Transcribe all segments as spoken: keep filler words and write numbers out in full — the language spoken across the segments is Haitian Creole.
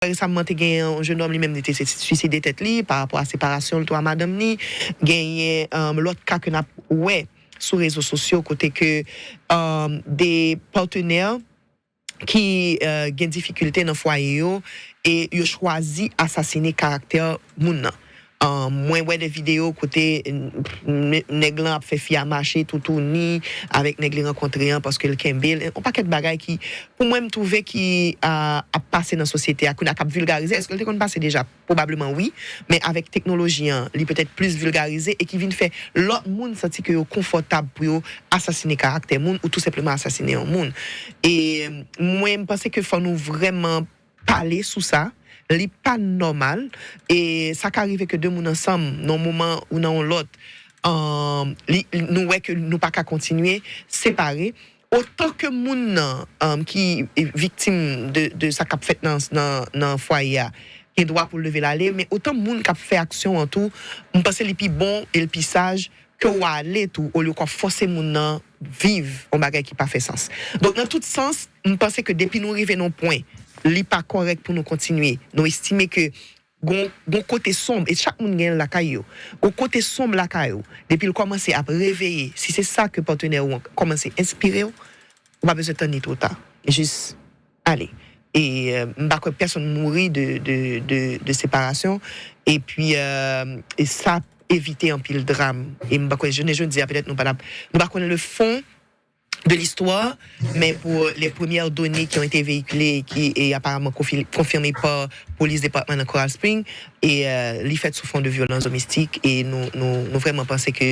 Resaman, te gen yon jennonm, li menm, li te siside tèt li pa rapò a separasyon l tou a madanm li. Genyen um, lòt ka ke n ap wè sou rezo sosyo kote ke um, de patenè ki uh, gen difikilte nan fwaye yo e yo chwazi asasine karaktè moun nan. Um, mwen wè de videyo kote nèg lan ap fè fi a mache toutouni avèk nèg li rankontre an paske l kenbe l. Yon pakèt bagay ki, pou mwen, m twouve ki uh, ap pase nan sosyete a, kounye a k ap vilgarize. Èske l te konn pase deja? Pwobableman wi, men avèk teknoloji an, li petèt plis vilgarize e ki vin fè lòt moun santi ke yo konfòtab pou yo asasine karaktè moun ou tou senpleman asasine yon moun. E mwen, m panse ke fò nou vrèman pale sou sa. Li pa nòmal. E sa ka rive ke de moun ansanm, nan yon moman ou nan yon lòt, um, li, nou wè ke nou pa ka kontinye separe. Otan ke moun nan um, ki viktim de, de sa k ap fèt nan, nan, nan fwaye a, gen dwa pou l leve l ale, men otan moun k ap fè aksyon an tou, m panse li pi bon e l pi saj ke w ale tou, olye w ap fòse moun nan viv yon bagay ki pa fè sans. Donk, nan tout sans, m panse ke depi nou rive nan yon pwen, li pa kòrèk pou nou kontinye. Nou estime ke gon, gon kote sonb, e chak moun gen l lakay yo. Gon kote sonb lakay ou. Depi l kòmanse ap reveye, si se sa ke patenè ou an kòmanse enspire w, ou pa bezwen tann li two ta. Jis ale. E euh, m pa kwè pèsonn mouri de, de, de, de separasyon. Epi euh, e sa evite anpil dram. E m pa kwè jounen jodi a, petèt nou pa t ap, nou pa konnen le fon de l'histoire, men pou les premières données qui ont été véhiculées et qui est apparemment confirmées par police département de Coral Spring, e euh, li fèt sou fon de vyolans domestik e nou, nou, nou vrèman panse ke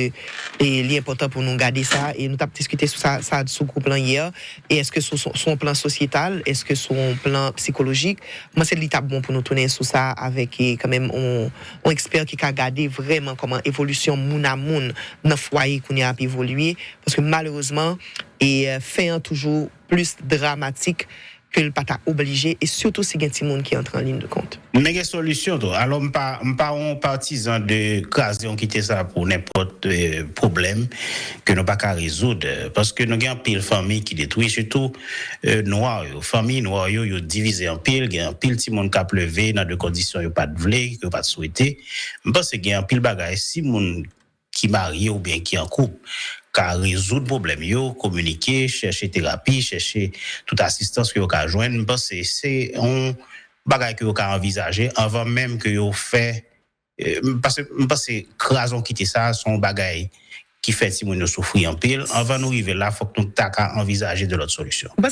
e li enpòtan pou nou gade sa e nou t ap diskite sou sa, sa sou gwoup lan yè. E èske sou, sou, sou yon plan sosyetal, èske sou yon plan psikolojik, mwen se li t ap bon pou nou tounen sou sa avèk e kanmenm yon, yon ekspè ki ka gade vrèman kòman evolisyon moun a moun nan fwaye kounye a ap evolye. Paske malerezman, e euh, fen an toujou plis dramatik ke l pa ta oblije, e sitou si gen timoun ki antre an liy de kont. Men gen solisyon tou. Alò, m pa, m pa yon patizan de kraze yon kite sa pou nenpòt euh, pwoblèm ke nou pa ka rezoud. Euh, paske nou gen anpil fanmi ki detwi, sitou euh, nwa yo. Fanmi nwa yo, yo divize anpil, gen anpil timoun k ap leve nan de kondisyon yo pa t vle, yo pa t swete. M panse gen anpil bagay, si moun ki marye oubyen ki an koup ka rezoud pwoblèm yo, kominike, chèche terapi, chèche tout asistans ke yo ka jwenn. M panse se yon bagay ke yo ka anvizaje anvan menm ke yo fè, eh, m panse, m panse kraze yon kite sa, se yon bagay ki fè timoun yo soufri anpil. Anvan nou rive la, fòk nou ta ka anvizaje de lòt solisyon.